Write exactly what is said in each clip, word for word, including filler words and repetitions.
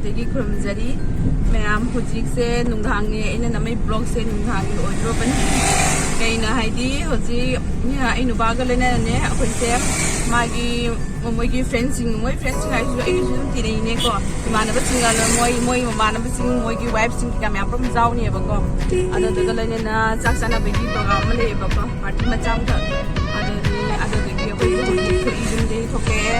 ꯑꯩꯒꯤ ꯈꯨꯔꯨꯝꯖꯔꯤ꯫ ꯃꯌꯥꯝ, ꯍꯧꯖꯤꯛꯁꯦ ꯅꯨꯡꯗꯥꯡꯅꯦ, ꯑꯩꯅ ꯅꯝꯃꯩ vlogꯁꯦ ꯅꯨꯡꯗꯥꯡꯒꯤ ꯑꯣꯏꯗꯣꯔꯕꯅꯤ꯫ ꯀꯩꯅꯣ ꯍꯥꯏꯗꯤ, ꯍꯧꯖꯤꯛ ꯑꯩ ꯅꯨꯄꯥꯒ ꯂꯣꯏꯅꯅꯅꯦ, ꯑꯩꯈꯣꯏꯁꯦ ꯃꯥꯒꯤ, ꯃꯣꯏꯒꯤ friendꯁꯤꯡ, ꯃꯣꯏ friendꯁꯤꯡ ꯍꯥꯏꯁꯤꯁꯨ ꯑꯩꯒꯤꯁꯨ ꯑꯗꯨꯝ ꯇꯤꯟꯅꯩꯅꯦꯀꯣ, ꯏꯃꯥꯟꯅꯕꯁꯤꯡꯒ ꯂꯣꯏ-, ꯃꯣꯏ, ꯃꯣꯏ ꯃꯃꯥꯟꯅꯕꯁꯤꯡ, ꯃꯣꯏꯒꯤ wifeꯁꯤꯡ ꯀꯩꯀꯥ ꯃꯌꯥꯝ ꯄꯨꯂꯞ ꯌꯥꯎꯅꯦꯕꯀꯣ꯫ ꯑꯗꯨꯗꯨꯒ ꯂꯣꯏꯅꯅ ꯆꯥꯛ ꯆꯥꯅꯕꯒꯤ program ꯑꯃ ꯂꯩꯌꯦꯕꯀꯣ, party ꯃꯆꯥ ꯑꯃꯈꯛ꯫ ꯑꯗꯨꯗꯤ, ꯑꯗꯨꯗꯨꯒꯤ ꯑꯩꯈꯣꯏ ꯍꯧꯖꯤꯛ ꯊꯣꯛꯏ, ꯌꯨꯝꯗꯒꯤ ꯊꯣꯛꯂꯛꯑꯦ꯫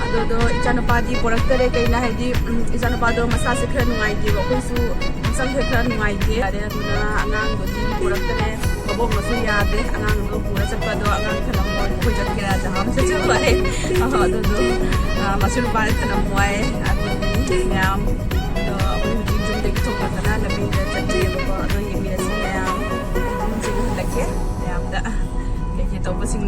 ꯑꯗꯨꯗꯣ ꯏꯆꯥꯅꯨꯄꯥꯗꯤ ꯄꯣꯔꯛꯇꯔꯦ, ꯀꯩꯅꯣ ꯍꯥꯏꯗꯤ, ꯎꯝ, ꯏꯆꯥꯅꯨꯄꯥꯗꯣ ꯃꯁꯥꯁꯦ ꯈꯔ ꯅꯨꯡꯉꯥꯏꯇꯦꯕ, ꯑꯩꯈꯣꯏꯁꯨ ꯍꯛꯆꯥꯡꯁꯦ ꯈꯔ ꯅꯨꯡꯉꯥꯏꯇꯦ꯫ ꯌꯥꯔꯦ, ꯑꯗꯨꯅ ꯑꯉꯥꯡꯗꯨꯗꯤ ꯄꯣꯔꯛꯇꯔꯦ, ꯃꯕꯣꯛꯅꯁꯨ ꯌꯥꯗꯦ ꯑꯉꯥꯡꯗꯣ ꯄꯨꯔ ꯆꯠꯄꯗꯣ꯫ ꯑꯉꯥꯡ ꯊꯅꯝꯃꯣꯏ, ꯑꯩꯈꯣꯏ ꯆꯠꯀꯦꯔꯥ ꯖꯍꯥꯝ ꯆꯠꯆꯕ ꯍꯥꯏ꯫ ꯑꯍꯣ, ꯑꯗꯨꯗꯣ, ꯑ, ꯃꯁꯨ ꯅꯨꯄꯥꯗꯤ ꯊꯅꯝꯃꯣꯏ꯫ ꯑꯗꯨꯗꯤ ꯃꯌꯥꯝ, ꯑꯗꯣ ꯑꯩꯈꯣꯏ ꯍꯧꯖꯤꯛ ꯌꯨꯝꯗꯒꯤ ꯊꯣꯛꯂꯛꯇꯅ ꯂꯝꯕꯤꯗ ꯆꯠꯂꯦꯕꯀꯣ꯫ ꯑꯗꯣ ꯌꯦꯡꯃꯤꯟꯅꯁꯤ ꯃꯌꯥꯝ꯫ ꯌꯨꯝꯁꯤꯗ ꯍꯜꯂꯛꯀꯦ ꯃꯌꯥꯝꯗ꯫ ꯀꯩꯀꯩ ꯇꯧꯕꯁꯤꯡ꯫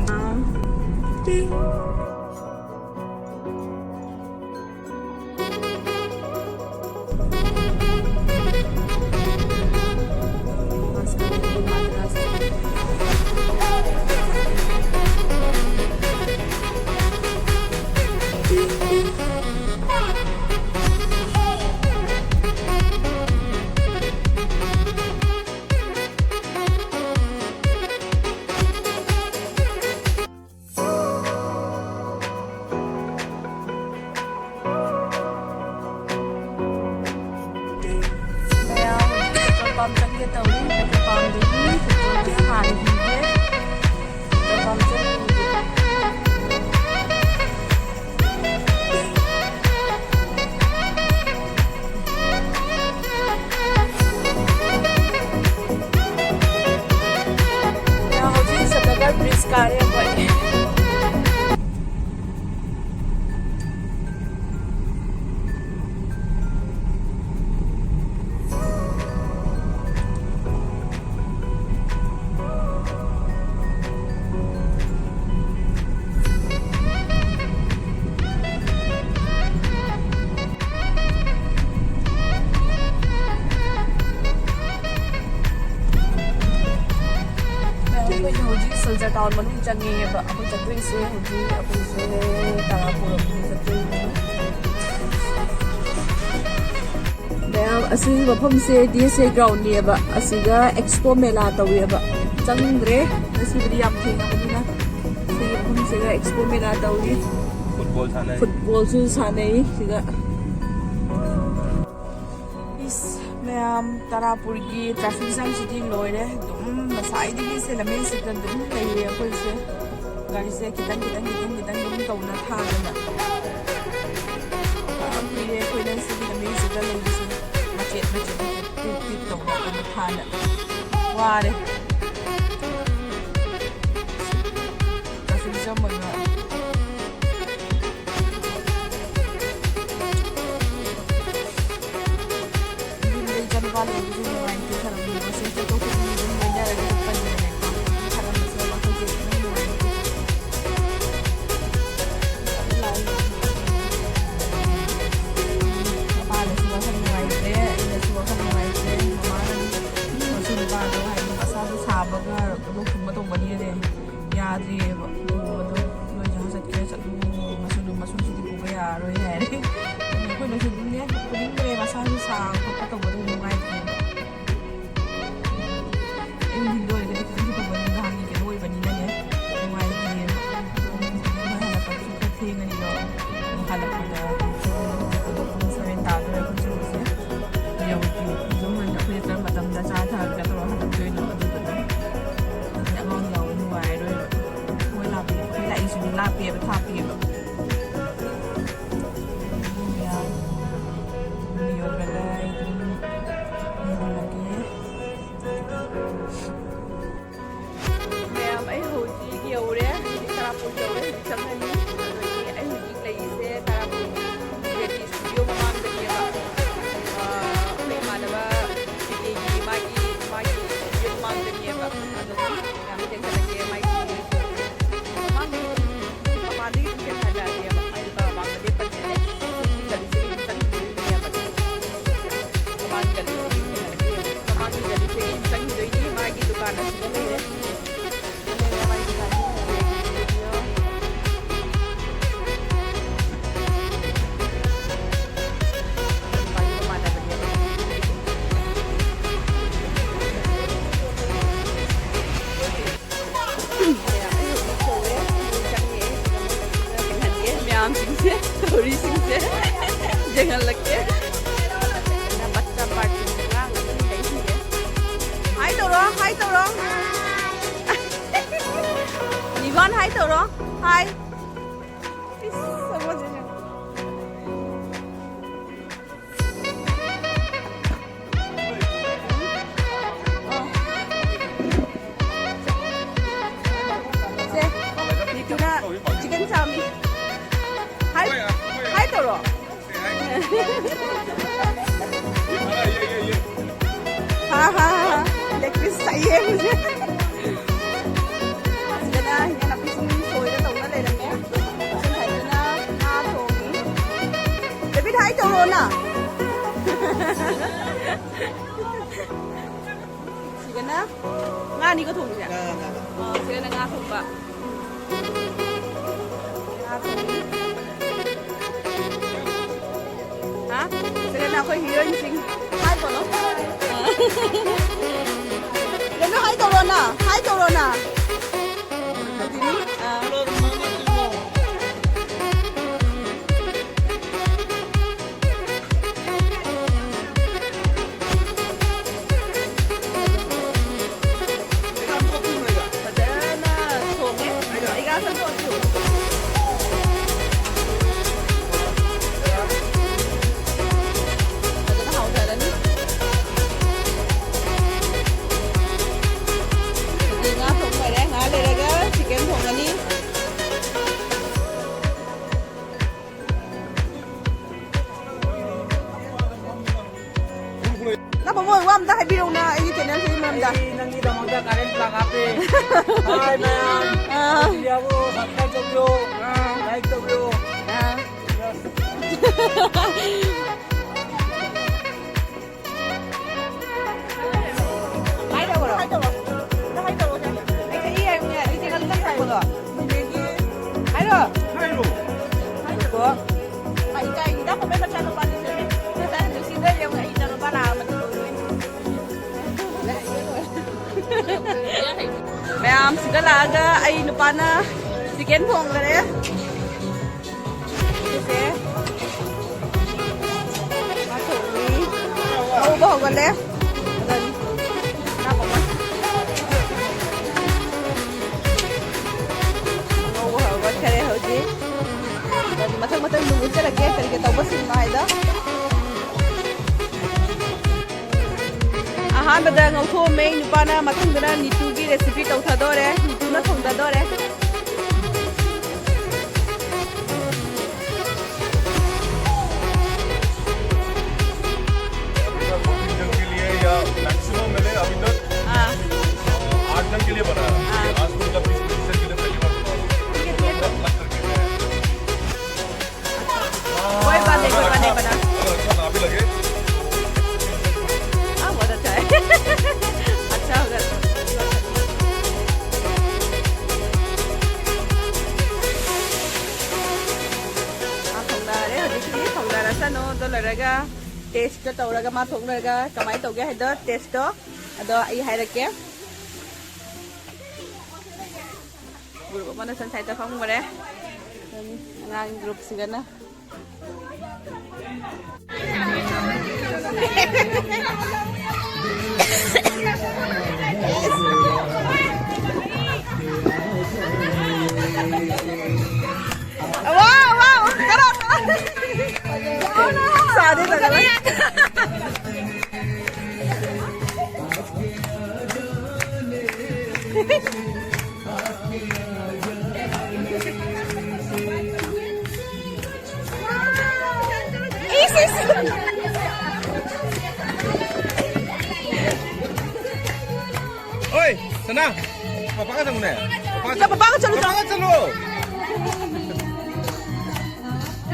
ꯃꯌꯥꯝ ꯍꯧꯖꯤꯛ petrol pump ꯆꯪꯒꯦ ꯇꯧꯔꯤ꯫ Petrol pumpꯗꯒꯤ petrolꯁꯦ ꯍꯥꯟꯈꯤꯒꯦ꯫ Petrol pump ꯆꯪꯈꯤꯒꯦ꯫ ꯍꯧꯖꯤꯛ ꯁꯠꯅꯒꯔ bridge ꯀꯥꯔꯦ ꯑꯩꯈꯣꯏ꯫ ꯑꯩꯈꯣꯏꯁꯦ ꯍꯧꯖꯤꯛ ꯁꯤꯜꯆꯔ town ꯃꯅꯨꯡ ꯆꯪꯉꯦꯕ꯫ ꯑꯩꯈꯣꯏ ꯆꯠꯇꯣꯏꯁꯦ ꯍꯧꯖꯤꯛ ꯑꯩꯈꯣꯏꯁꯦ ꯇꯔꯥꯄꯨꯔ ꯆꯠꯇꯣꯏꯅꯦ꯫ ꯑꯁꯤ ꯃꯐꯝꯁꯦ ꯗꯤ ꯑꯦꯁ ꯑꯦ ꯒ꯭ꯔꯥꯎꯟꯅꯦꯕ꯫ ꯑꯁꯤꯗ ꯑꯦꯛꯁꯄꯣ ꯃꯦꯂꯥ ꯇꯧꯋꯦꯕ꯫ ꯆꯪꯗ꯭ꯔꯦ, ꯉꯁꯤꯕꯨꯗꯤ ꯌꯥꯝ ꯊꯦꯡꯉꯕꯅꯤꯅ꯫ ꯑꯁꯤꯒꯤ ꯃꯐꯝꯁꯤꯗ ꯑꯦꯛꯁꯄꯣ ꯃꯦꯂꯥ ꯇꯧꯔꯤ꯫ ꯐꯨꯠꯕꯣꯜꯁꯨ ꯁꯥꯟꯅꯩ ꯁꯤꯗ꯫ ꯏꯁ, ꯃꯌꯥꯝ, ꯇꯔꯥꯄꯨꯔꯒꯤ ꯇ꯭ꯔꯥꯐꯤꯛ ꯖꯥꯝꯁꯤꯗꯤ ꯂꯣꯏꯔꯦ꯫ ꯑꯗꯨꯝ ꯉꯁꯥꯏꯗꯒꯤ ꯁꯤ ꯂꯝꯕꯤꯁꯤꯗ ꯑꯗꯨꯝ ꯂꯩꯔꯦ ꯑꯩꯈꯣꯏꯁꯦ꯫ ꯒꯥꯔꯤꯁꯦ ꯈꯤꯇꯪ, ꯈꯤꯇꯪ, ꯈꯤꯇꯪ, ꯈꯤꯇꯪ ꯑꯗꯨꯝ ꯇꯧꯅ ꯊꯥꯗꯅ꯫ ꯌꯥꯝ ꯀꯨꯏꯔꯦ ꯑꯩꯈꯣꯏꯅ ꯁꯤꯒꯤ ꯂꯝꯕꯤꯁꯤꯗ ꯂꯩꯕꯁꯦ꯫ ꯃꯆꯦꯠ, ꯃꯆꯦꯠ, ꯃꯆꯦꯠ, ꯇꯤꯠ, ꯇꯤꯠ ꯇꯧꯅ ꯊꯥꯅ꯫ ꯋꯥꯔꯦ꯫ ꯇ꯭ꯔꯥꯐꯤꯛ ꯖꯥꯝ ꯑꯣꯏꯅ꯫ ꯌꯨꯝꯗ ꯏꯆꯥꯅꯨꯄꯥ ꯂꯩꯕꯁꯨ ꯅꯨꯡꯉꯥꯏꯇꯦ, ꯈꯔ ꯃꯣꯏꯁꯦ ꯆꯠꯊꯣꯛ ꯆꯠꯁꯤꯟ ꯑꯗꯨꯝ ꯂꯣꯏꯅꯔꯒ ꯆꯠꯄꯅꯤꯅꯅꯦꯀꯣ꯫ ꯈꯔ ꯃꯁꯦ ꯋꯥꯈꯜꯁꯦ ꯈꯤꯇꯪ ꯅꯨꯡꯉꯥꯏꯇꯦ꯫ ꯃꯄꯥꯅꯁꯨ ꯋꯥꯈꯜ ꯅꯨꯡꯉꯥꯏꯇ꯭ꯔꯦ, ꯑꯩꯅꯁꯨ ꯋꯥꯈꯜ ꯅꯨꯡꯉꯥꯏꯇ꯭ꯔꯦ꯫ ꯃꯃꯥꯅꯗꯤ ꯃꯁꯨ ꯅꯨꯄꯥꯗꯣ ꯍꯥꯏꯗꯤ ꯃꯁꯥꯗꯣ ꯁꯥꯕꯒ ꯂꯣꯛ ꯊꯨꯡꯕ ꯇꯧꯕꯅꯤꯅꯅꯦ, ꯌꯥꯗ꯭ꯔꯤꯑꯕ꯫ ꯑꯗꯣ ꯅꯣꯏꯁꯨ ꯆꯠꯀꯦ ꯆꯠꯂꯨ, ꯃꯁꯨꯗꯣ, ꯃꯁꯨꯁꯤꯗꯤ ꯄꯨꯕ ꯌꯥꯔꯔꯣꯏ ꯍꯥꯏꯔꯦ꯫ ꯑꯩꯈꯣꯏꯅꯁꯨ ꯑꯗꯨꯝꯅꯦ ꯄꯨꯅꯤꯡꯗ꯭ꯔꯦ, ꯃꯁꯥꯁꯨ ꯁꯥꯕ ꯈꯣꯠꯄ ꯇꯧꯕꯗꯣ ꯅꯨꯡꯉꯥꯏꯇꯦꯕ꯫ ꯑꯩ ꯅꯨꯡꯊꯤꯜꯗ ꯑꯣꯏꯔꯒꯗꯤ ꯈꯤꯇꯪꯁꯨ ꯇꯧꯕ, ꯅꯨꯡꯗꯥꯡꯒꯤ ꯀꯩꯅꯣ ꯑꯣꯏꯕꯅꯤꯅꯅꯦ ꯅꯨꯡꯉꯥꯏꯇꯦꯕ꯫ ꯍꯜꯂꯛꯄꯗꯁꯨ ꯈꯔ ꯊꯦꯡꯉꯅꯤꯗꯣ꯫ ꯍꯜꯂꯛꯄꯗ ꯄꯨꯡ ꯁꯚꯦꯟ ꯇꯥꯗꯣꯔꯦ ꯑꯩꯈꯣꯏ ꯆꯠꯂꯤꯁꯦ꯫ ꯌꯧꯗ꯭ꯔꯤ꯫ ꯌꯨꯝ ꯍꯟꯅ ꯑꯩꯈꯣꯏ ꯀꯔꯝꯕ ꯃꯇꯝꯗ ꯆꯥ ꯊꯛꯑꯒ ꯇꯧꯔ ꯍꯜꯂꯛꯇꯣꯏꯅꯣ ꯑꯗꯨꯗꯨꯅ꯫ ꯑꯗꯩ ꯑꯉꯥꯡ ꯌꯥꯎꯕ ꯅꯨꯡꯉꯥꯏꯔꯔꯣꯏꯕ꯫ ꯑꯩꯈꯣꯏ ꯂꯥꯞꯄꯤ-, ꯑꯩꯈꯣꯏ ꯂꯥꯛꯏꯁꯤꯗꯤ ꯂꯥꯞꯄꯦꯕ, ꯊꯥꯞꯄꯦꯕ꯫ ꯌꯧꯕꯗ ꯑꯩ ꯑꯗꯨꯝ ꯌꯧꯍꯜꯂꯒꯦ꯫ ꯃꯌꯥꯝ, ꯑꯩ ꯍꯧꯖꯤꯛ ꯌꯧꯔꯦ, ꯍꯧꯖꯤꯛ ꯇꯔꯥꯄꯨꯔ ꯌꯧꯔꯦ, ꯍꯧꯖꯤꯛ ꯆꯪꯉꯅꯤ꯫ ꯑꯗꯒꯤ ꯑꯩ ꯍꯧꯖꯤꯛ ꯂꯩꯔꯤꯁꯦ ꯇꯔꯥꯄꯨꯔ ꯖꯦ ꯇꯤ ꯁ꯭ꯇꯨꯗꯤꯑꯣ ꯃꯃꯥꯡꯗꯅꯦꯕ꯫ ꯑ, ꯑꯩꯈꯣꯏ ꯏꯃꯥꯟꯅꯕ ꯇꯤꯀꯦꯒꯤ ꯃꯥꯒꯤ, ꯃꯥꯒꯤ ꯁ꯭ꯇꯨꯗꯤꯑꯣ ꯃꯃꯥꯡꯗꯅꯦꯕ꯫ ꯑꯗꯣ ꯌꯥꯝ ꯊꯦꯡꯅꯔꯛꯀꯦ, ꯃꯥꯒꯤ ꯁ꯭ꯇꯨꯗꯤꯑꯣ ꯃꯃꯥꯡꯗꯒꯤ ꯑꯗꯨꯝ, ꯃꯄꯥꯟꯗꯒꯤ ꯑꯗꯨꯝ ꯊꯦꯡꯅꯔꯛꯑꯒꯦꯕ꯫ ꯑꯩ ꯂꯨꯄꯥ ꯃꯃꯥꯡꯗ ꯂꯦꯞꯄꯅꯦ꯫ ꯒꯥꯔꯤꯁꯦ ꯑꯗꯨꯝ ꯆꯪꯈꯤꯗꯣꯏꯅꯦꯕ꯫ ꯃꯃꯥꯡꯒꯤ ꯒꯥꯔꯤꯁꯦ ꯑꯗꯨꯝ ꯊꯦꯡꯅꯔꯛꯀꯦꯕ꯫ ꯃꯃꯥꯡꯒꯤ ꯒꯥꯔꯤꯁꯦ ꯑꯗꯨꯝ ꯆꯪꯈꯤꯗꯣꯏꯅꯤ꯫ ꯃꯥꯒꯤ ꯗꯨꯀꯥꯟ ꯑꯁꯤꯗ ꯂꯩꯔꯦ꯫ ꯍꯥꯏ ꯇꯧꯔꯣ꯫ ꯅꯤꯕꯥꯟ ꯍꯥꯏ ꯇꯧꯔꯣ꯫ ꯍꯥꯏ꯫ ꯏꯁ, ꯑꯃꯁꯤꯅ꯫ ꯁꯦ, ꯅꯤꯇꯨꯅ chicken ꯆꯥꯃꯤ꯫ ꯍꯥꯏ, ꯍꯥꯏ ꯇꯧꯔꯣ꯫ ꯍꯥ, ꯍꯥ, ꯍꯥ, ꯍꯥ꯫ Leg piece ꯆꯥꯏꯌꯦ ꯍꯧꯖꯤꯛ꯫ ꯑꯁꯤꯗꯅ ꯍꯤꯟꯖꯥꯡ ꯅꯥꯄꯤ ꯁꯨꯝ ꯁꯣꯏꯔ ꯇꯧꯅ ꯂꯩꯔꯝꯃꯦ꯫ ꯑꯁꯣꯝ side ꯇꯅ ꯉꯥ ꯊꯣꯡꯉꯤ꯫ ꯗꯦꯕꯤꯠ, ꯍꯥꯏ ꯇꯧꯔꯣꯅ꯫ ꯁꯤꯗꯅ ꯉꯥ ꯑꯅꯤꯒ ꯊꯣꯡꯉꯤꯁꯦ? ꯉꯥ, ꯉꯥ, ꯉꯥ꯫ ꯑꯣ, ꯁꯤꯗꯅ ꯉꯥ ꯊꯣꯡꯕ꯫ ꯉꯥ ꯊꯣꯡꯉꯤ꯫ ꯍꯥ? ꯁꯤꯗꯅ ꯑꯩꯈꯣꯏ heroineꯁꯤꯡ꯫ ꯍꯥꯏ ꯇꯧꯔꯣ꯫ ꯁꯤꯗꯅ ꯍꯥꯏ ꯇꯧꯔꯣꯅ, ꯍꯥꯏ ꯇꯧꯔꯣꯅ꯫ ꯑꯥ꯫ ꯐꯖꯅ ꯊꯣꯡꯉꯦ꯫ ꯑꯩꯒ ꯊꯣꯡꯉꯦ꯫ ꯐꯖꯅ ꯍꯥꯎꯊꯔꯅꯤ꯫ ꯍꯧꯖꯤꯛ ꯉꯥ ꯊꯣꯡ ꯂꯣꯏꯔꯦ꯫ ꯉꯥꯏꯍꯥꯛ ꯂꯩꯔꯒ chicken ꯊꯣꯡꯉꯅꯤ꯫ ꯅꯄꯥꯕꯨꯡ, ꯋꯥ ꯑꯝꯇ ꯍꯥꯏꯕꯤꯔꯛꯎꯅ ꯑꯩꯒꯤ channelꯁꯤꯒꯤ ꯃꯔꯝꯗ꯫ ꯑꯩ ꯅꯪꯒꯤꯗꯃꯛꯇ current plug ꯍꯥꯞꯄꯦ꯫ Hi ꯃꯌꯥꯝ꯫ ꯑꯥ꯫ ꯏꯟꯗꯤꯌꯥꯕꯨ subscribe ꯇꯧꯕꯤꯌꯣ꯫ ꯑꯥ꯫ Like ꯇꯧꯕꯤꯌꯣ꯫ ꯑꯥ꯫ Yes꯫ ꯍꯥꯏ ꯇꯧꯔꯣ꯫ ꯍꯥꯏ ꯇꯧꯔꯣ꯫ ꯅꯪ ꯍꯥꯏ ꯇꯧꯔꯣ꯫ ꯑꯩ ꯆꯍꯤ ꯍꯥꯏꯕꯅꯦ, ꯑꯗꯨꯗꯤ ꯅꯪ ꯅꯪ ꯍꯥꯏꯕꯗꯣ꯫ ꯍꯥꯏꯔꯣ꯫ ꯍꯥꯏꯔꯣ꯫ ꯍꯥꯏꯔꯣ꯫ ꯑꯩ ꯏꯀꯥꯏ, ꯏꯀꯥꯏ, ꯏꯀꯥꯏ, ꯃꯆꯥ ꯅꯨꯄꯥꯗꯨꯁꯨ꯫ ꯅꯨꯡꯁꯤꯗ ꯌꯦꯡꯉꯨ, ꯑꯩ ꯏꯆꯥ ꯅꯨꯄꯥ ꯂꯥꯛꯑꯕꯅꯤ꯫ ꯃꯌꯥꯝ ꯁꯤꯗ ꯂꯥꯛꯑꯒ ꯑꯩ ꯅꯨꯄꯥꯅ chicken ꯊꯣꯡꯈꯔꯦ꯫ ꯁꯤꯁꯦ ꯉꯥ ꯊꯣꯡꯉꯤ꯫ ꯉꯧꯕ ꯍꯧꯒꯠꯂꯦ꯫ ꯑꯗꯨꯅꯤ꯫ ꯉꯥ ꯊꯣꯡꯕ꯫ ꯍꯥꯏꯖꯔꯛꯀꯦ, ꯀꯔꯤ ꯀꯔꯤ ꯇꯧꯕꯁꯤꯡꯅꯣ ꯍꯥꯏꯗꯣ꯫ ꯑꯍꯥꯟꯕꯗ ꯉꯧꯊꯣꯛꯑꯝꯃꯦ ꯅꯨꯄꯥꯅ, ꯃꯊꯪꯗꯅ ꯅꯤꯇꯨꯒꯤ recipe ꯇꯧꯊꯗꯣꯔꯦ, ꯅꯤꯇꯨꯅ ꯊꯣꯡꯊꯗꯣꯔꯦ꯫ अभी तक दो तीन जन के लिए या मैक्सिमम मैंने अभी तक हाँ। आठ जन के लिए बनाया। हाँ। आज तो मतलब तीस पैंतीस जन के लिए पहली बार बना रहा हूँ। ठीक है, ठीक है। अलग करके बनाया। कोई बात नहीं, कोई बात नहीं, बना। अगर अच्छा ना भी लगे। हाँ, बहुत अच्छा है। अच्छा होगा। ꯃꯥ ꯊꯣꯡꯗꯔꯦ ꯍꯧꯖꯤꯛꯇꯤ꯫ ꯊꯣꯡꯗꯔꯁꯅꯨ꯫ ꯑꯗꯣ ꯂꯣꯏꯔꯒ taste ꯇꯧꯔꯒ, ꯃꯥ ꯊꯣꯡ ꯂꯣꯏꯔꯒ ꯀꯃꯥꯏꯅ ꯇꯧꯒꯦ ꯍꯥꯏꯗꯣ, taste ꯇꯣ ꯑꯗꯣ ꯑꯩ ꯍꯥꯏꯔꯛꯀꯦ꯫ Group ꯑꯃꯅ ꯁꯟ side ꯇ ꯐꯝꯈ꯭ꯔꯦ꯫ ꯑꯉꯥꯡ group ꯁꯤꯒꯅ꯫ Wow, wow, ꯀꯅꯥ, ꯀꯅꯥ? ꯁꯥꯗꯦ, ꯇꯧꯒꯅꯨ꯫ ꯏꯁ, ꯏꯁ꯫ ꯑꯣꯏ, ꯁꯅꯥ, ꯄꯄꯥꯒ ꯆꯪꯉꯨꯅꯦ꯫ ꯄꯄꯥꯒ ꯆꯠꯂꯨ, ꯄꯄꯥꯒ ꯆꯠꯂꯨ꯫ ꯄꯄꯥꯒ ꯆꯠꯂꯨ꯫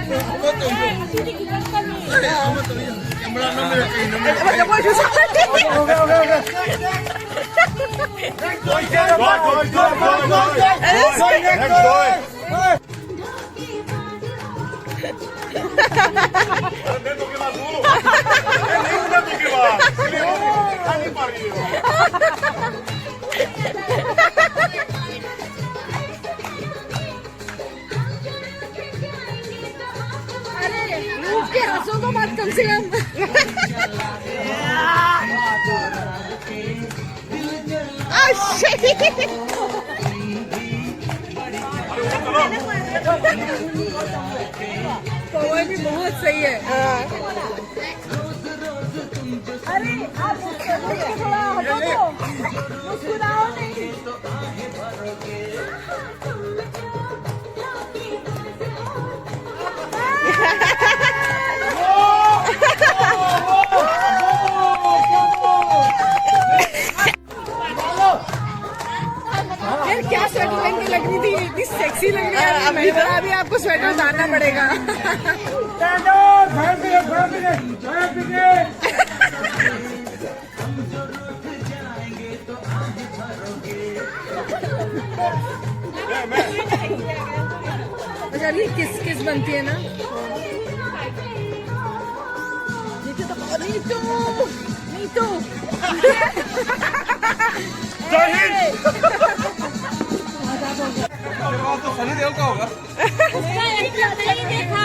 ꯑꯃ ꯇꯧꯔꯤꯗꯣ꯫ ꯑꯦ, ꯑꯃ ꯇꯧꯔꯤꯗꯣ꯫ ꯀꯦꯃꯦꯔꯥ ꯅꯝꯃꯤꯔ ꯀꯩ ꯅꯝꯃꯤꯔ? अरे, रूप के हंसो तो मत कम से कम। Oh, shit. पवन भी बहुत सही है। अरे, आप उससे थोड़ा हटो तो। मुस्कुराओ नहीं। यार, क्या स्वेटर पहन के लग रही थी, इतनी सेक्सी लग रही है। अभी तो अभी आपको स्वेटर उतारना पड़ेगा। अच्छा, अभी किस किस बनती है ना। नीतू तो, नीतू, नीतू। जय हिंद। ये बात तो सनी देओल का होगा। उसका एक्टर नहीं देखा।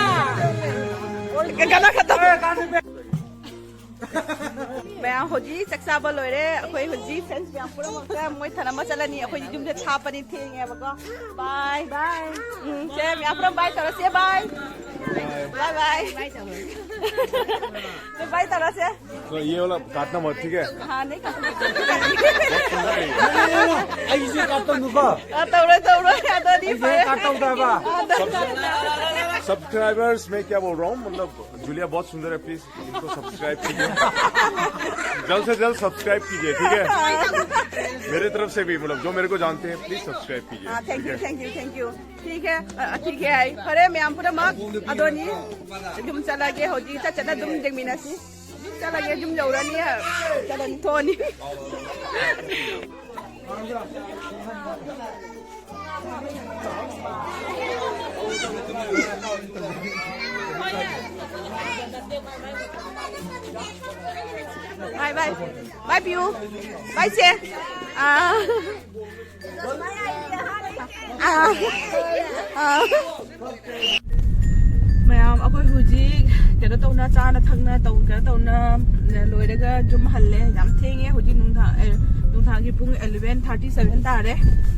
गाना खत्म। ꯃꯌꯥꯝ ꯍꯧꯖꯤꯛ ꯆꯥꯛ ꯆꯥꯕ ꯂꯣꯏꯔꯦ꯫ ꯑꯩꯈꯣꯏ ꯍꯧꯖꯤꯛ ꯐ꯭ꯔꯦꯟꯁ ꯃꯌꯥꯝ ꯄꯨꯝꯅꯃꯛꯇ ꯃꯣꯏ ꯊꯅꯝꯕ ꯆꯠꯂꯅꯤ꯫ ꯑꯩꯈꯣꯏꯗꯤ ꯌꯨꯝꯁꯦ ꯊꯥꯞꯄꯅꯤ, ꯊꯦꯡꯉꯦꯕꯀꯣ꯫ ꯕꯥꯏ꯫ ꯕꯥꯏ꯫ ꯎꯝ, ꯁꯦ, ꯃꯌꯥꯝ ꯄꯨꯝꯅꯃꯛ ꯕꯥꯏ ꯇꯧꯔꯁꯦ, ꯕꯥꯏ꯫ ꯕꯥꯏ ꯕꯥꯏ꯫ ꯕꯥꯏ ꯇꯧꯔꯁꯦ꯫ ꯁꯦ, ꯕꯥꯏ ꯇꯧꯔꯁꯦ꯫ तो ये वाला काटना मत, ठीक है? हाँ, नहीं काटूंगी। ꯑꯩꯁꯦ ꯀꯥꯞꯇꯧꯅꯨꯀꯣ꯫ ꯑꯥ, ꯇꯧꯔꯣꯏ, ꯇꯧꯔꯣꯏ꯫ ꯑꯗꯨꯗꯤ ꯑꯩꯁꯦ ꯐꯔꯦ꯫ ꯀꯥꯞꯇꯧꯗꯕ꯫ ꯑꯥ, ꯇꯧꯔꯣꯏ꯫ सब्सक्राइबर्स, मैं क्या बोल रहा हूँ, मतलब, जूलिया बहुत सुंदर है, प्लीज इनको सब्सक्राइब कीजिए। जल्द से जल्द सब्सक्राइब कीजिए, ठीक है? मेरे तरफ से भी, मतलब, जो मेरे को जानते हैं, प्लीज सब्सक्राइब कीजिए। हाँ, thank you, thank you, thank you। ठीक है, अ, ठीक है, ꯐꯔꯦ, ꯃꯌꯥꯝ ꯄꯨꯝꯅꯃꯛ, ꯑꯗꯣꯅꯤ, ꯌꯨꯝ ꯆꯠꯂꯒꯦ, ꯍꯧꯖꯤꯛ ꯆꯠ ꯆꯠꯅ ꯑꯗꯨꯝ ꯌꯦꯡꯃꯤꯟꯅꯁꯤ꯫ ꯌꯨꯝ ꯆꯠꯂꯒꯦ, ꯌꯨꯝ ꯌꯧꯔꯅꯤ, ꯆꯠꯂꯅꯤ, ꯊꯣꯛꯑꯅꯤ꯫ ꯕꯥꯏ, ꯕꯥꯏ꯫ ꯕꯥꯏ, ꯄꯤꯌꯨ꯫ ꯕꯥꯏ, ꯁꯦ꯫ ꯑꯥ꯫ ꯑꯥ꯫ ꯑꯥ꯫ ꯃꯌꯥꯝ, ꯑꯩꯈꯣꯏ ꯍꯧꯖꯤꯛ ꯀꯩꯅꯣ ꯇꯧꯅ, ꯆꯥꯅ ꯊꯛꯅ ꯇꯧ-, ꯀꯩꯅꯣ ꯇꯧꯅ ꯂꯣꯏꯔꯒ ꯌꯨꯝ ꯍꯜꯂꯦ꯫ ꯌꯥꯝ ꯊꯦꯡꯉꯦ ꯍꯧꯖꯤꯛ ꯅꯨꯡꯗꯥꯡ, ꯑꯦ, ꯅꯨꯡꯗꯥꯡꯒꯤ ꯄꯨꯡ eleven thirty seven ꯇꯥꯔꯦ꯫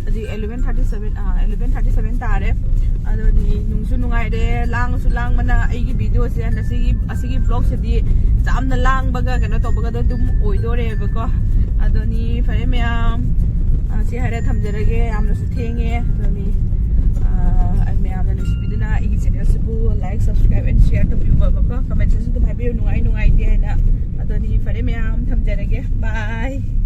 ꯍꯧꯖꯤꯛ eleven thirty seven ꯑꯥ eleven thirty seven ꯇꯥꯔꯦ꯫ ꯑꯗꯨꯅꯤ, ꯅꯨꯡꯁꯨ ꯅꯨꯡꯉꯥꯏꯔꯦ, ꯂꯥꯡꯉꯁꯨ ꯂꯥꯡꯕꯅ ꯑꯩꯒꯤ ꯚꯤꯗꯤꯑꯣꯁꯦ ꯉꯁꯤꯒꯤ ꯑꯁꯤꯒꯤ ꯕ꯭ꯂꯣꯛꯁꯤꯗꯤ ꯌꯥꯝꯅ ꯂꯥꯡꯕꯒ ꯀꯩꯅꯣ ꯇꯧꯕꯒꯗꯣ ꯑꯗꯨꯝ ꯑꯣꯏꯗꯣꯔꯦꯕꯀꯣ꯫ ꯑꯗꯨꯅꯤ, ꯐꯔꯦ ꯃꯌꯥꯝ, ꯑꯥ, ꯁꯤ ꯍꯥꯏꯔ ꯊꯝꯖꯔꯒꯦ꯫ ꯌꯥꯝꯅꯁꯨ ꯊꯦꯡꯉꯦ꯫ ꯑꯗꯨꯅꯤ, ꯑꯥ, ꯑꯩ ꯃꯌꯥꯝꯅ ꯅꯨꯡꯁꯤꯕꯤꯗꯨꯅ ꯑꯩꯒꯤ ꯆꯦꯅꯦꯜꯁꯤꯕꯨ like, subscribe and share ꯇꯧꯕꯤꯌꯨꯕꯀꯣ꯫ ꯀꯃꯦꯟꯇꯁꯨ ꯑꯗꯨꯝ ꯍꯥꯏꯕꯤꯌꯨ, ꯅꯨꯡꯉꯥꯏ ꯅꯨꯡꯉꯥꯏꯇꯦ ꯍꯥꯏꯅ꯫ ꯑꯗꯨꯅꯤ, ꯐꯔꯦ ꯃꯌꯥꯝ, ꯊꯝꯖꯔꯒꯦ꯫ Bye꯫